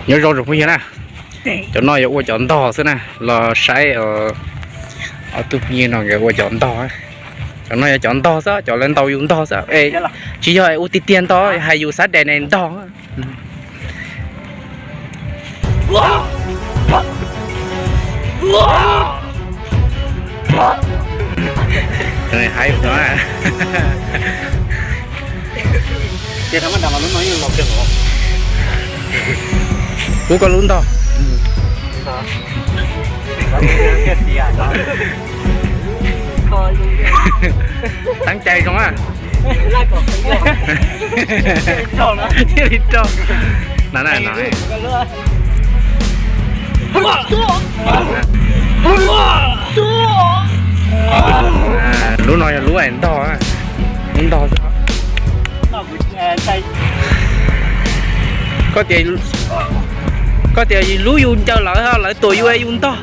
Nyob zoo tsoom phooj ywg na, cov no yog ua cov ntog xwb na, los saib ob tug phooj ywg no nkawd ua cov ntog. Cov no yog cov ntog xwb, cov lawv ntaus yus ntog xwb. Tsis yog ua tiag tiag ntog, hais yus xav daim ne ntog. Hais no. Kuv koj lub ntog. Teeb cai zoo a. Thiaj li rau. No na no. Lub no yog lub ntog, lub ntog. Koj tias, koj tias lub yus ncaws lawv, lawv tuam yus, yus ntog.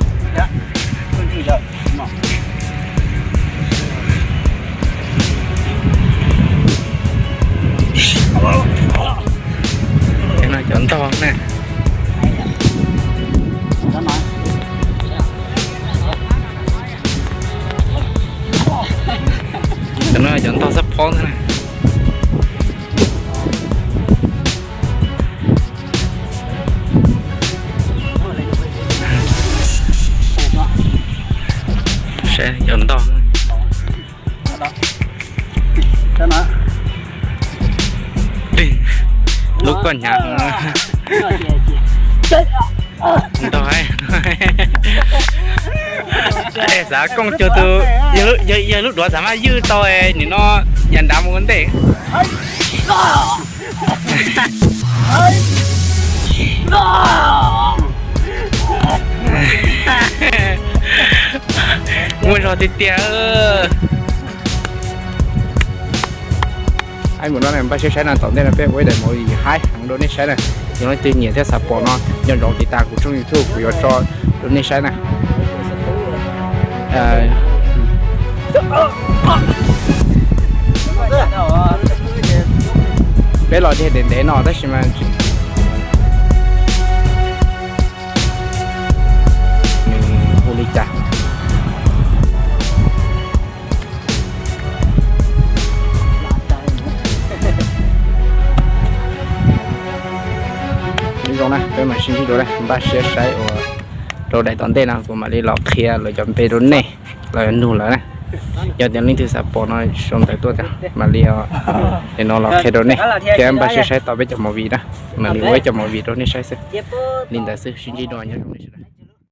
Cov no cov ntog na. Cov no cov ntog xab phob na. Saib cov ntog. Lub koj hnyav ntog. Xav kooj cuag tus, yog lub duav xav maj ywj tau nim no, yav nrad mus ua ntej. Muaj zog tiag tiag. Ib mus no npaj siab saib na, tom ntej no peb ua ib daim movie haib heev rau nej saib na. Yog leej twg nyiam thiab xav pom no, nco ntsoov tiv tas kuv tshooj YouTube, kuv yuav tso rau nej saib na. Peb los dhia ntev ntev no tab sis mas nws hu li cas. Nyob zoo na, peb mam sib ntsib dua na, npaj siab saib ua rau daim tom ntej no kuv mam li los qhia lawv cov npe rau nej, los nug lawv na. Yog tias leej twg xav pom no sau ntawv tuaj, mam li no los qhia rau nej thiab npaj siab saib tau peb cov movie na, mam li ua ib cov movie rau nej saib xwb. Li ntawd xwb, sib ntsib dua, nyob zoo nej sawv daws.